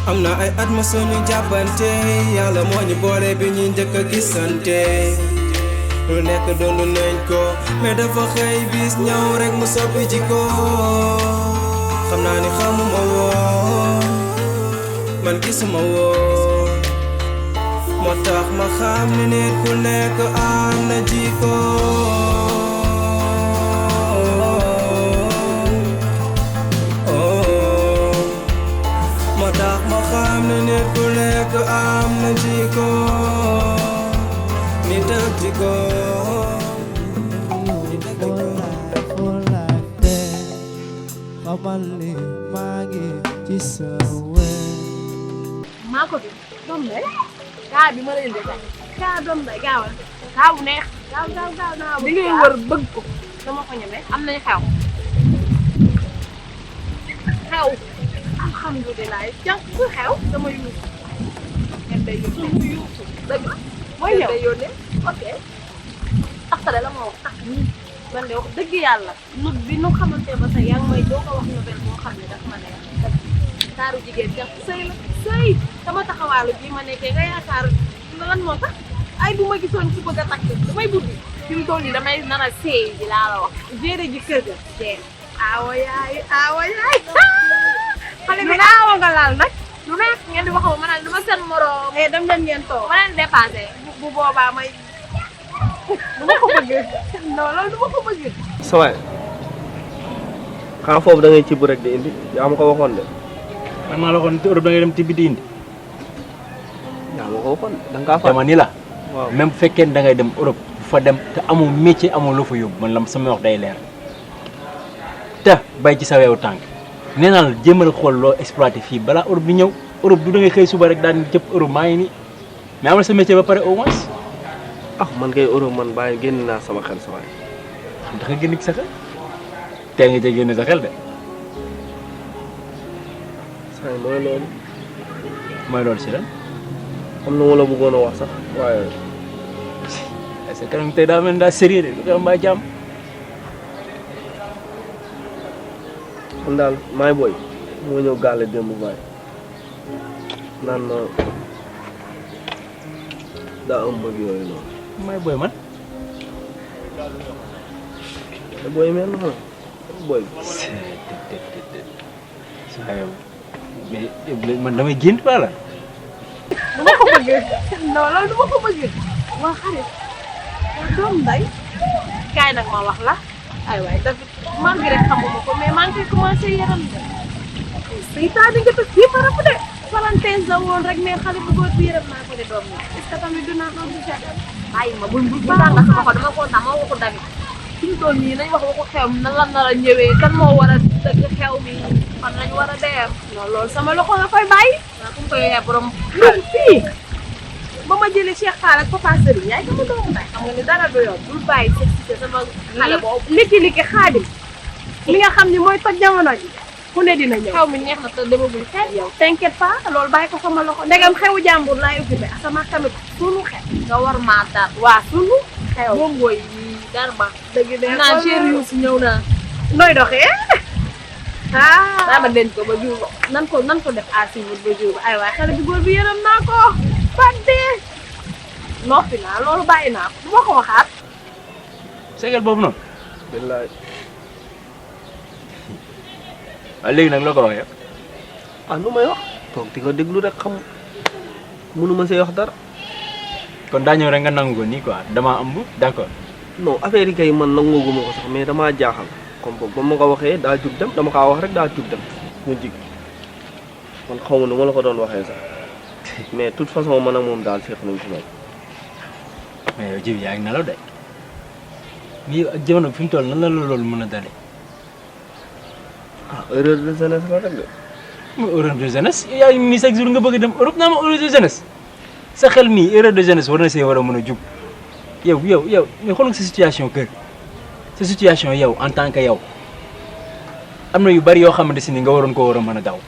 am na ay at ma suñu jàppante yàlla moo ñu boole bi ñu njëkk a gisante lu nekk doonu nañ ko mais dafa xëy bis ñëw rek mu soppi jikko xam naa ni xamuma woon man gisuma woon moo tax ma xam ni nit ku nekk am na jikko xam ne nit ku nekk am na jikko nit ak jikko for life there xamal ni maa ngi ci sa wet maa ko bi doom day kaa bi ma leen di kay kaa doom day gaawal kaa bu neex gaaw naa di ngay wër bëgg ko dama ko ñeme am nañ xew alhamdulilah jàng ku xew dama yuusu ngeen day yuusu dëgg la mooy yow day yónnee ok taxale la ma wax tax nii man de wax dëgg yàlla nu bi nu xamante ba tey yaa ngi may doo ko wax nouvelle boo xam ne daf ma neex taaru jigéen jàpp sëy la sëy sama taxawaalu bii ma nekkee nga yaakaar lan moo tax ay bu ma gisoon ci bëgg a takk damay buddi fi mu toll nii damay nar a seey ji laa la wax géere ji kër ga dee aawa yaay xale bi aawa nga laal nag lu nekk ngeen di wax ma naan du ma seen morom dem leen ngeen toog ma leen dépassé bu boobaa may du ma ko bëgg non loolu du ma ko bëgg sawaay xanaa foofu da ngay cibb rek di indi yaa ma ko waxoon de man maa la waxoon Europe da ngay dem tibbi di indi yaa ma ko waxoon da nga kaa fa dama ni la waaw même bu fekkee da ngay dem Europe bu fa dem te amul métier amul lu fa yóbbu man la sama wax day leer te bay ci sa weewu tànk nee naa la jéemal xool loo exploité fii balaa Europe di ñëw Europe du da ngay xëy suba rek daal di jëpp Europe maa ngi nii mais amal sa métier ba pare au moins ah man kay Europe man bàyyi génn naa sama xel sawaay da nga génn ci sa xel tey nga cee génn sa xel de saay mooy loolu mooy loolu si lan am na ma la bëggoon a wax sax waaye est-ce que kanam tey daa mel ni daa sérieux de lu ko am mbaa jàmm man daal maay booy moo ñëw gàlle démb baay naan ma daa am bëgg yooyu noonu may booy man te booy mel na booy saa yow mais man damay gént wala du ma ko bëgg non loolu du ma ko bëgg waa xarit waa doom nday kaay nag ma wax la ay waay dafa malgré xamuma ko mais maa ngi koy commencé yaram de seytaane nga tëj fii farap de parenthèse la woon rek mais xale bu góor bi yaram naa ko de doom na est ce que tamit du naa doon du jàpp ay ma bul tàng sama ko dama kontaan ma waxu damit fi mu toll nii nañ wax waxu xew mi nan la nar a ñëwee kan moo war a dëgg xew mi fan lañ war a dem non loolu sama loxo nga koy bàyyi waa fu mu koy yee borom fii ba ma jëlee Cheikh Fall ak Papa Serigne yaay sama doomu nday xam nga ni dara du yoon bul bàyyi ci sama xale boobu liki xaadim li nga xam ni mooy toj jamono ji ku ne dina ñëw xew mi neex na te demagul xew yow t'inquiète pas loolu bàyyi ko sama loxo ndegam xewu jàmbur laay occupé asama tamit sunu xew nga war maa daal waa sunu xew bongo yi dar ba dëgg de naan chéri yu si ñëw naa nooy doxee daa ma denc ko ba jour ba nan ko def à suivre ba jour ba ay waay xale bu góor bi yërëm naa ko fàtte noppi naa loolu bàyyi naa ko du ma ko waxaat segal boobu noonu billaay waaw léegi nag loo ko waxee ah nu may wax toog di ko déglu rek xam mënuma see wax dara kon daa ñëw rek nga nangu ko nii quoi damaa ëmb d'accord non affaire yi kay man nanguguma ko sax mais damaa jaaxal comme boobu ba ma ko waxee daa jug dem dama kaa wax rek daa jug dem mu jig man xaw ma nu ma la ko doon waxee sax mais toute façon man ak moom daal seq nañ ci moom. mais yow jiw yaa ngi nelaw de nii ak jamono bi fi mu toll nan la loolu mën a dalee. ah erreur de jeunesse la rek de muy erreur de jeunesse yaa ngi nii chaque jour nga bëgg dem Europe naa ma erreur de jeunesse sa xel nii erreur de jeunesse war na see war a mën a jub yow mais xool nga sa situation kër sa situation yow en tant que yow am na yu bari yoo xamante si ni nga waroon koo war a mën a daw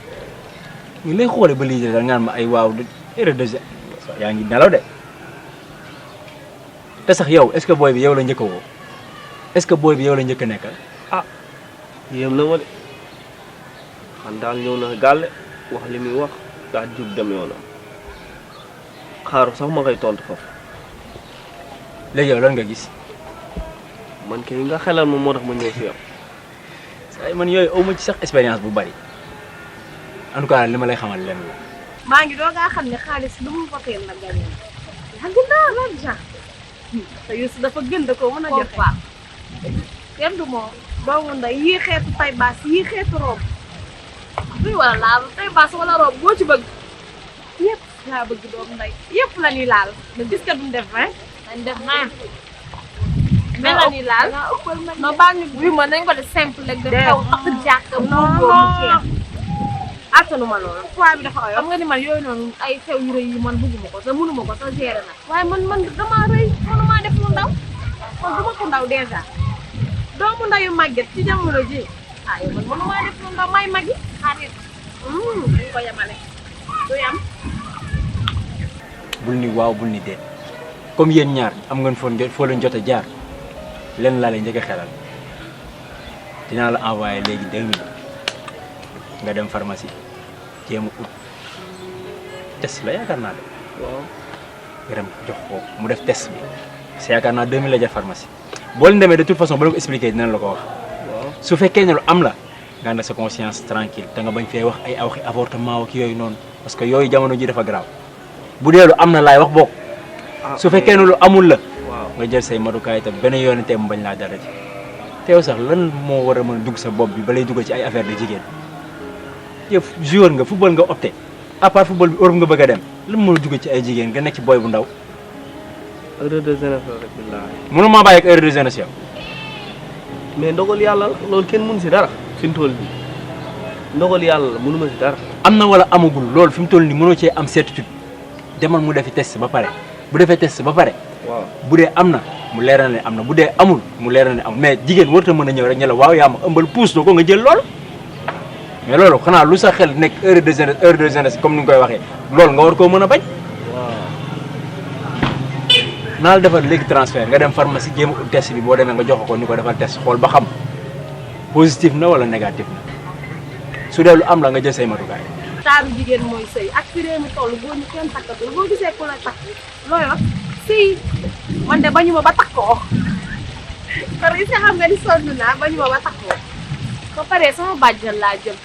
ñu lay xoole ba lii da nga naan ma ay waaw erreur de jeunesse yaa ngi nelaw de te sax yow est-ce que booy bi yow la njëkk a woo est-ce que booy bi yow la njëkk a nekkal ah yéem na ma de man daal ñëw na gàlle wax li muy wax daal jub dem yoonam xaaru sax ma koy tontu foofu léegi yow lan nga gis man kay nga xelal ma moo tax ma ñëw si yow. say man yooyu aw ma ci sax expérience bu bari en tout cas li ma lay xamal lenn la maa ngi doogaa xam ne xaalis lu mu voteel la gagné yàgg naa loolu sax te Youssou dafa gën da koo mën a joxe kenn du moom doomu nday yii xeetu tay baas yii xeetu robe luy wala laal tay baas wala robe boo ci bëgg yëpp laa bëgg doomu nday yëpp la ñuy laal mais gis nga duñ def 20 dañ def 20 mel la ñuy laal non baal ñu bi ma nañ ko def simple rek def xew tax jàkk non attanuma loolu poids bi dafa oyof xam nga ni man yooyu noonu ay xew yu rëy yi man bëgguma ko te mënuma ko sa gérer nag waaye man damaa rëy mënumaa def lu ndaw man duma ko ndaw dèjà doomu ndayu màgget ci jamono ji ah yow man mënumaa def lu ndaw may magi xarit dañ ko yemale du yam bul ni waaw bul ni déet comme yéen ñaar am ngeen foo leen jot a jaar lenn laa lay njëkk a xelal dinaa la envoyé léegi 2000 nga dem pharmacie jéem a ut test la yaakaar naa de waaw nga dem jox ko mu def test bi parce que yaakaar naa 2000 la jar pharmacie boo leen demee de toute façon ba la ko expliqué dinañ la ko wax waaw su fekkee ne lu am la nga ànd sa conscience tranquille te nga bañ fee wax ay waxi avortement ak yooyu noonu parce que yooyu jamono ji dafa grave bu dee lu am na laay wax bokk su fekkee ne lu amul la waaw nga jël say madukaay te benn yoon te mu bañ laa dara ci teew sax lan moo war a mën a dugg sa bopp bi ba lay dugg ci ay affaire de jigéen yow joueur nga football nga opté à part football bi Europe nga bëgg a dem lan moo dugg ci ay jigéen nga nekk ci boy bu ndaw erreur de jeunesse la rek billaahi mënu maa bàyyi ak erreur de jeunesse yow mais ndogal yàlla la loolu kenn mënu si dara fi mu toll nii ndogal yàlla la mënuma si dara am na wala amagul loolu fi mu toll nii mënoo cee am certitude demal mu defi test ba pare bu defee test ba pare waaw bu dee am na mu leeral ne am na bu dee amul mu leeral ne am mais jigéen warut a mën a ñëw rek ñu la waaw yaa ma ëmbal puus na ko nga jël loolu mais loolu xanaa lu sa xel nekk erreur de jeunesse comme ni nga koy waxee loolu nga war koo mën a bañ waaw naa la defal léegi transfert nga dem pharmacie jéem a ut test bi boo demee nga jox ko ni ko defal test xool ba xam positif na wala négatif na su dee lu am la nga jël say matukaay. taaru jigéen mooy sëy ak fi réew mi toll góor ñi kenn takkatul boo gisee ku la takk looy wax sëy man de bañu ma ba takkoo parce que xam nga ni sonn naa bañu ma ba takkoo ba pare sama bàjjan laa jël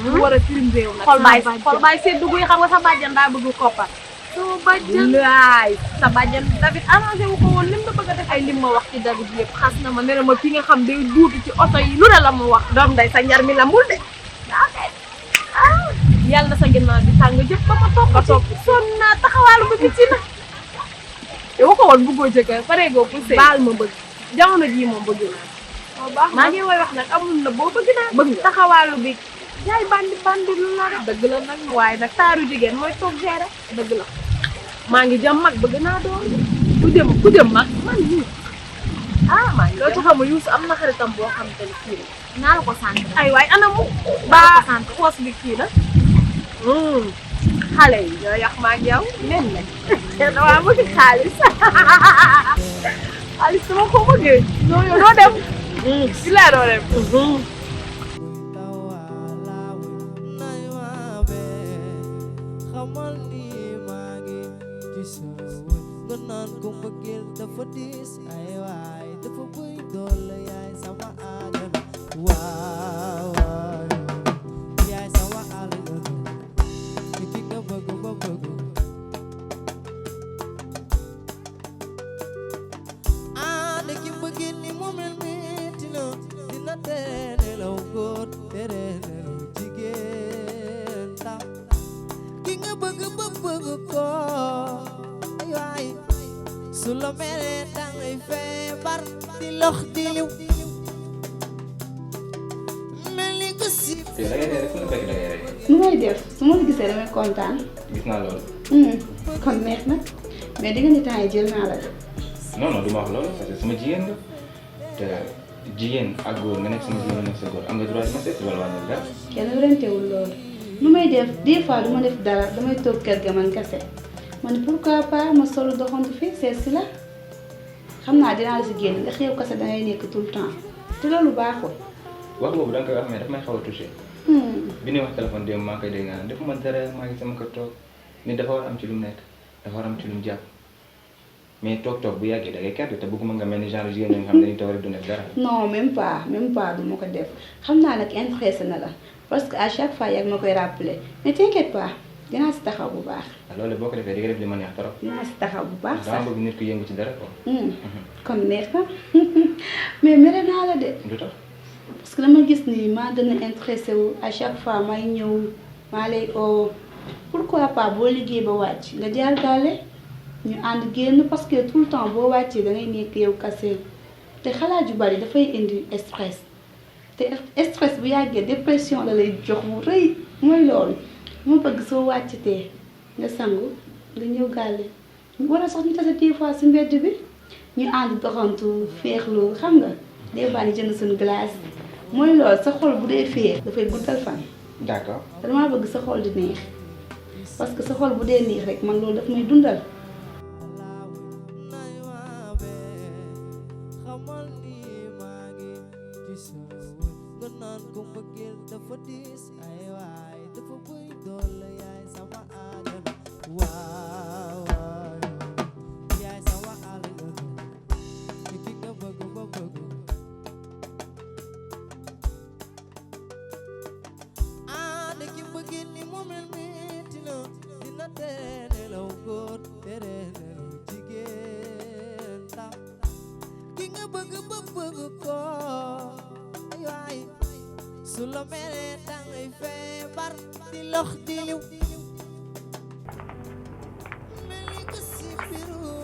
mu war a tirim réew nag xol baay seet dugg yi xam nga sa bàjjan daa bëgg koppar sama bàjjan laay sa bàjjan David arrangé wu ko woon lim la bëgg a def ay lim ma wax ci David yëpp xas na ma ne ma fi nga xam day duutu ci oto yi lu ne la ma wax doom day sa njar mi la mbul de yàlla na sa ginnaaw bi tàng jëf ba ma topp nga topp sonn naa taxawaalu ba ci na yow ko woon bëggoo jëkkër pare goo poussé baal ma bëgg jamono jii moom bëgg naa maa ngi woy wax nag amul na boo bëgg naa bëgg taxawaalu bi yaay bandi lu la rek dëgg la nag waaye nag taaru jigéen mooy toog gérer dëgg la maa ngi jëm mag bëgg naa doon ku jëm mag man nii maa ngi loo ci xamul Youssou am na xaritam boo xam te ne kii la naa la ko sant ay waay anamu baa sant poos bi kii la xale yi ñoo yàq ma ak yow nen lañ dama bëgg xaalis xaalis dama ko bëggee doo dem si laa doo dem xamal ni maa ngi ci sa nga naan ko mbëggeel dafa diis ay waay dafa bëy doole yaay sama àggal waaw yaay sama àggal ki nga bëgg ba bëgg da ki mbëggeel ni mu mel metti na dina tere nelaw góor tere nelaw jigéen ndax ki nga bëgg ba bëgg ko ay waay su la meree dangay feebar di lox di liw mel ni ko si da ngay rek fu la fekk da ngay rek nu may def su ma la gisee damay kontaan. gis naa loolu. kon neex na mais di nga ni temps yi jël naa la de. non non du ma wax loolu parce que sama jigéen nga te jigéen ak góor nga nekk sama jigéen nga nekk sa góor am nga droit di ma seet wala wàññi dara. kenn werantewul loolu nu may def des fois du ma def dara damay toog kër ga man kese man pourquoi pas ma solu doxantu fii seet si la xam naa dinaa la si génn ndax yow kese dangay nekk tout le temps te loolu baaxul. wax boobu da nga koy wax mais daf may xaw a touché. bi ñuy wax téléphone démb maa ngi koy dégg naa def ma dara maa ngi sama kër toog nit dafa war am ci lu mu nekk dafa war am ci lu mu jàpp mais toog bu yàggee da ngay kerte te bëgguma nga mel ni genre jigéen ñi nga xam ne dañuy toog rek du def dara. non même pas du ma ko def xam naa nag intéressé na la parce que à chaque fois yaa ngi ma koy rappeler mais t'inquiète pas dinaa si taxaw bu baax. loolu boo ko defee di nga def li ma neex trop. dinaa si taxaw bu baax sax dama bëgg nit ku yëngu ci dara quoi. kon neex na mais mere naa la de. du tax. parce que dama gis ni maa gën a intéressé wu à chaque fois may ñëw maa lay oo pourquoi pas boo liggéey ba wàcc nga jaar gaale ñu ànd génn parce que tout le temps boo wàccee da ngay nekk yow kase te xalaat yu bari dafay indi stress te stress bu yàggee dépression la lay jox bu rëy mooy loolu ma bëgg soo wàccatee nga sangu nga ñëw gaale war a sax ñu tase des fois si mbedd bi ñu ànd doxantu féexlu xam nga des fois ñu jënd suñu glace mooy loolu sa xol bu dee féex dafay guddal fan. d'accord. damaa bëgg sa xol di neex parce que sa xol bu dee neex rek man loolu daf may dundal.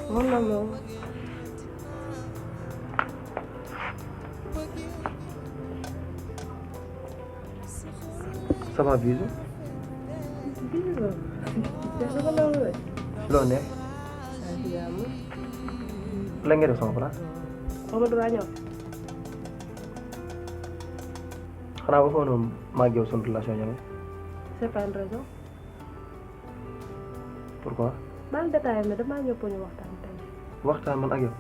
Mon amour. Ça va Bijou. Bijou. Dafa ko loolu rek. loo ne. jàmm. la nga def sama place. Amadou waa ñëw. xanaa ba foo noonu maa ngi yow sunu relation ñoom. C'est pas une raison. Pourquoi. Mal détaillé mais damaa ñëw pour ñu waxtaan tey. waxtaan man ak yow.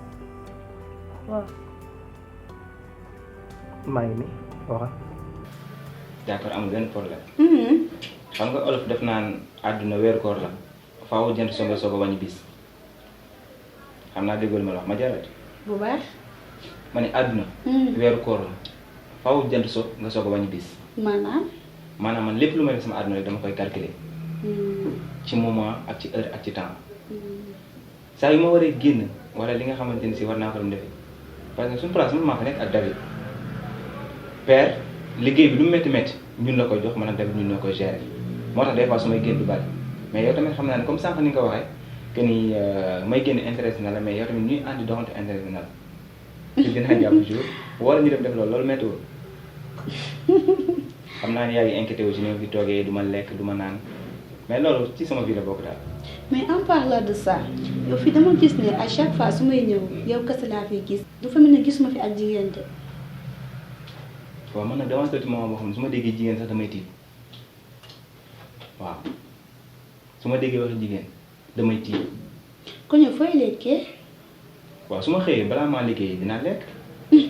waaw. maa ngi nii waxal. d'accord amul benn problème. xam nga olof def naan àdduna weeru koor la faaw jant so nga soog a wàññi bis xam naa déggoo li ma la wax ma jarat bu baax. ma ne àdduna weeru koor la faaw jant so nga soog a wàññi bis maanaam. man lépp lu may def sama àdduna rek dama koy calculer ci moment ak ci heure ak ci temps saa yu ma waree génn wala li nga xamante ni si war naa ko dem defee parce que suñu place man maa fa nekk ak David père liggéey bi lu mu métti métti ñun la koy jox man ak David ñun ñoo koy gérer moo tax des fois su may génn du bari mais yow tamit xam naa ne comme sànq ni nga ko waxee que ni may génn intéressé na la mais yow tamit ñuy àndi doxante intéressé na la te dinaa jàpp jour wala ñu def loolu méttiwul xam naa ne yaa ngi inquiété wu ci ni ma fi toogee du ma lekk du ma naan mais loolu ci sama vie la bokk daal. mais en parlant de ça yow fii dama gis ne à chaque fois su may ñëw yow kese laa fiy gis dafa mel ne gisuma fi ak jigéen de. waaw man nag dama toll moment boo xam ne su ma déggee jigéen sax damay tiit waaw su ma déggee waxi jigéen damay tiit. kon yow fooy lekkee. waaw su ma xëyee balaa maa liggéey dinaa lekk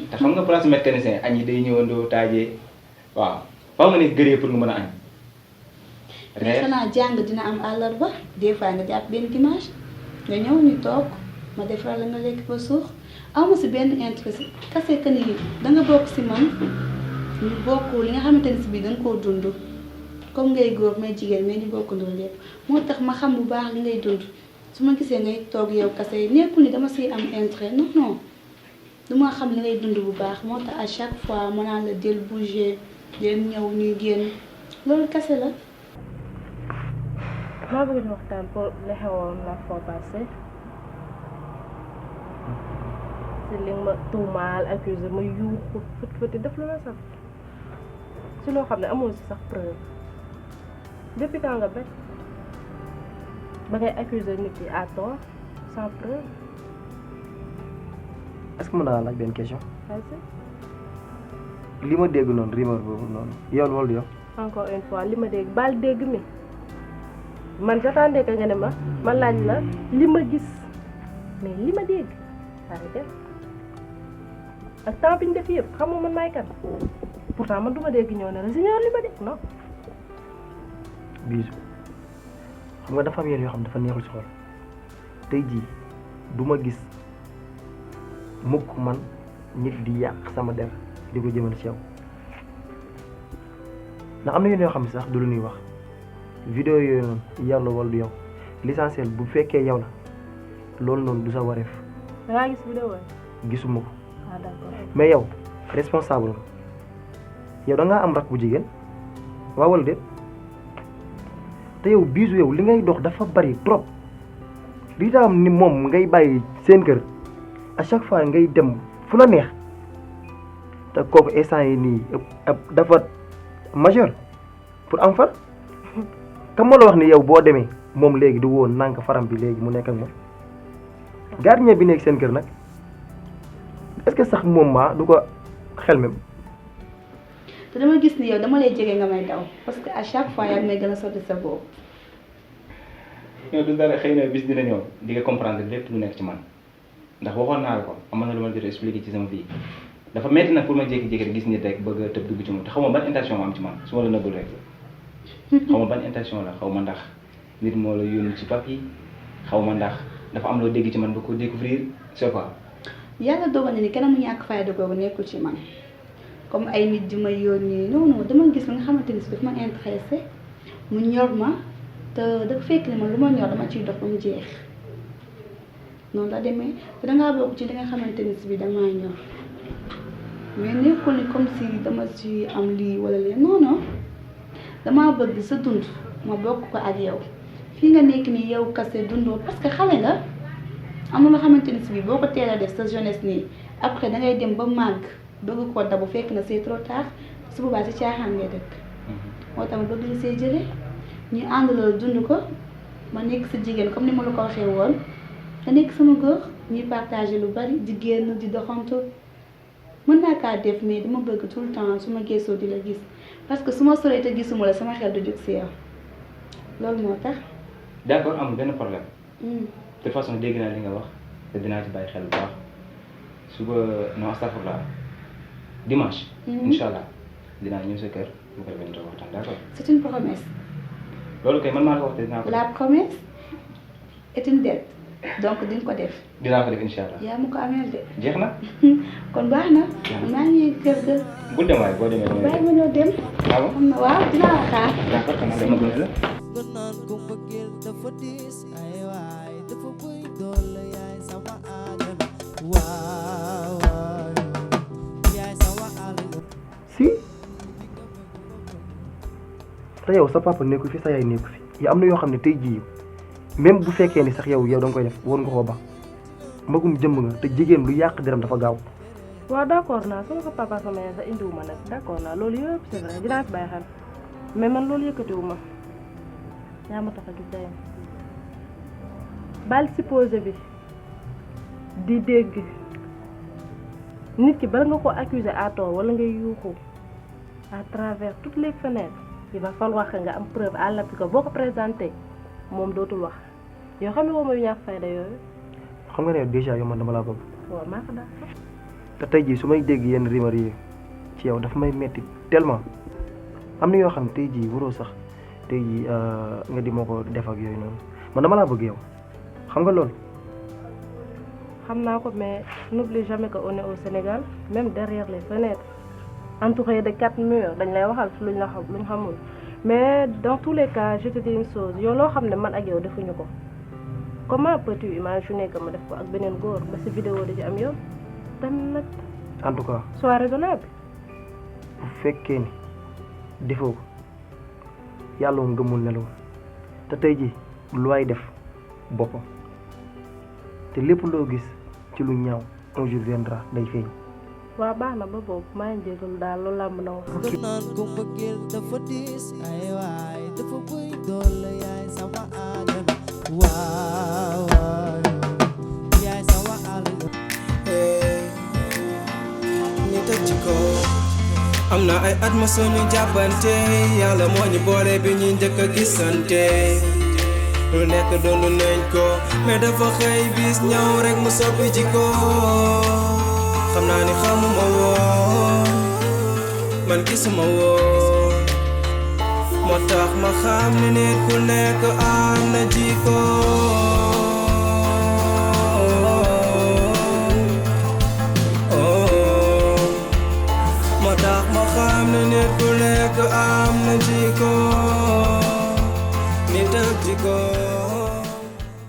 te xam nga place mécanicien añ yi day ñëwandoo taajee waaw faaw nga nekk gëree pour nga mën a añ. mais xanaa jàng dina am àllarba des fois nga jàpp benn dimanche nga ñëw ñu toog ma defal la nga lekk ba suux awma si benn intérêt kase que ni danga bokk si man ñu bokk li nga xamante ne si bii danga koo dund comme ngay góor may jigéen mais ñu bokk ndul lépp moo tax ma xam bu baax li ngay dund su ma gisee ngay toog yow kase nekkul ni dama siy am intérêt non non duma xam li ngay dund bu baax moo tax à chaque fois mën naa la del bouger del ñëw ñuy génn loolu kase la. maa bëgg ñu waxtaan pour li xewoon la fois passée si li ma tuumaal accusé ma yuuxu fët def lu la sax si loo xam ne amul si sax preuve depuis quand nga bet ba ngay accuser nit yi à tort sans preuve. est-ce que mën naa laaj benn question vas-y. li ma dégg noonu rumeur boobu noonu yow wala yow. encore une fois li ma dégg baal dégg mi man j'attendais que nga ne ma laaj la li ma gis mais li ma dégg arrêté ak temps bi ñu def yëpp xamoo man maay kan pourtant man du ma dégg ñëw ne la Junior li ma dégg non. Bijou xam nga dafa am yenn yoo xam dafa neexul si xol tey jii du ma gis mukk man nit di yàq sama der di ko jëmale ci yow ndax am na yenn yoo xam ne sax du lu ñuy wax vidéo yooyu noonu yow la wala du yow l'essentiel bu fekkee yow la loolu noonu du sa wareef. da ngaa gis vidéo yi. gisuma ko ah d'accord. mais yow responsable nga yow da ngaa am rak bu jigéen waaw wala déet te yow Bijou yow li ngay dox dafa bari trop li tax ni moom ngay bàyyi seen kër à chaque fois ngay dem fu la neex te kooku instant yi nii dafa majeur pour am far kam ma la wax ni yow boo demee moom léegi du woon nànk faram bi léegi mu nekk ak moom gardien bi nekk seen kër nag est-ce que sax moom maa du ko xel même. te dama gis ni yow dama lay jege nga may daw parce que à chaque fois yaa ngi may gën a sotti sa bopp. yow du dara xëy na bis dina ñëw di nga comprendre lépp lu nekk ci man ndax waxoon naa la ko amoon na lu ma jot a expliqué ci sama vie dafa metti nag pour ma jékki-jékki gis nit rek bëgg a tëb dugg ci moom te xaw ma ban intention ma am ci man su ma la nëbbul rek xaw ma ban intention la xaw ma ndax nit moo la yónni ci papier xaw ma ndax dafa am loo dégg ci man ba ko découvrir c'est quoi. yàlla dogal na ni kenn mu ñàkk fayda googu nekkul ci man comme ay nit di ma yónni non non dama gis nga xamante ni si daf ma intéressé mu ñor ma te dafa fekk ne man lu ma ñor dama ciy dox ba mu jeex noonu la demee te dangaa bokk ci li nga xamante ni si bi damaa ñor mais nekkul ni comme si dama ci am lii wala lee non non damaa bëgg sa dund ma bokk ko ak yow fii nga nekk nii yow kase dundoo parce que xale nga am na nga xamante ni si bi boo ko teel a def sa jeunesse nii après da ngay dem ba màgg bëgg koo dabu fekk na c'est trop tard su boobaa ci caaxaan ngay dëkk moo tax ma bëgg li see jëlee ñu ànd loolu dund ko ma nekk sa jigéen comme ni ma la ko waxee woon nga nekk sama góor ñuy partager lu bari di génn di doxantu mën naa kaa def mais dama bëgg tout le temps su ma gëstoo di la gis parce que su ma soree te gisuma la sama xel du jóg si yow loolu moo tax. d'accord amul benn problème. de toute façon dégg naa li nga wax te dinaa ci bàyyi xel bu baax suba non astafurlah dimanche. incha allah dinaa ñëw sa kër bu ko defee ñu toog waxtaan d'accord. c'est une promesse. loolu kay man maa ko wax te dinaa ko def. la promesse est une dette donc di nga ko def. dinaa ko def incha allah. yaa ma ko ameel de. jeex na. kon baax na. maa ngi yegg kër ga. bul dem waaye boo demee damay bàyyi ma ñëw dem. ah bon xam na waaw dinaa la xaar. d'accord xanaa dama gën la. nga naan ko mbëggeel dafa diis ay waay dafa bëy doole yaay sama aalal waaw yaay sama aalal. si te yow sa papa nekku fi sa yaay nekku fi yow am na yoo xam ne tey jii même bu fekkee ni sax yow da nga koy def war nga koo ba magum jëmm nga te jigéen lu yàq deram dafa gaaw. waaw d'accord naa sama ko papa sama yaay sax indiwuma nag d'accord naa loolu yëpp c'est vrai dinaa ci bàyyi xel mais man loolu yëkkatiwuma yaa ma tax a gis dayam bal supposé bi di dégg nit ki bala nga ko accuser à tort wala ngay yuuxu à travers toutes les fenêtres il va falloir que nga am preuve à l'appui ko boo ko présenté moom dootul wax yoo xam ne moom mooy ñàkk fayda yooyu. xam nga ne déjà yow man dama laa bëgg. waaw maa ko daal. te tey jii su may dégg yenn rumeur yi ci yow dafa may metti tellement am na yoo xam ne tey jii waroo sax tey jii nga di moo ko def ak yooyu noonu man dama laa bëgg yow xam nga loolu. xam naa ko mais n'oublie jamais que on est au Sénégal même derrière les fenêtres entouré de 4 murs dañ lay waxal luñ la xam luñ xamul mais dans tous les cas je te dis une chose yow loo xam ne man ak yow defuñu ko comment peux-tu imaginer que ma def ko ak beneen góor ba si vidéo di ci am yoon tamit nag. en tout cas sois raisonnable. bu fekkee ni defoo ko yàlla moom gëmul nelawul te tey jii lu waay def boppam te lépp loo gis ci lu ñaaw un jour viendra day feeñ. waaw baax na ba boobu maa ngi jégalu daal loolu laa mën a wax. nga naan ko mbëggeel dafa diis ay waay dafa bëy doole yaay sama àddina waaw waaw yaay sama àddina ñu teg ci kaw am na ay at ma suñu jàppante yàlla moo ñu boole bi ñuy njëkk a gisante lu nekk doon nañ ko mais dafa xëy bis ñëw rek mu soppi ci ko xam naa ni xamuma woon man gisuma woon moo tax ma xam ni nit ku nekk am na jikko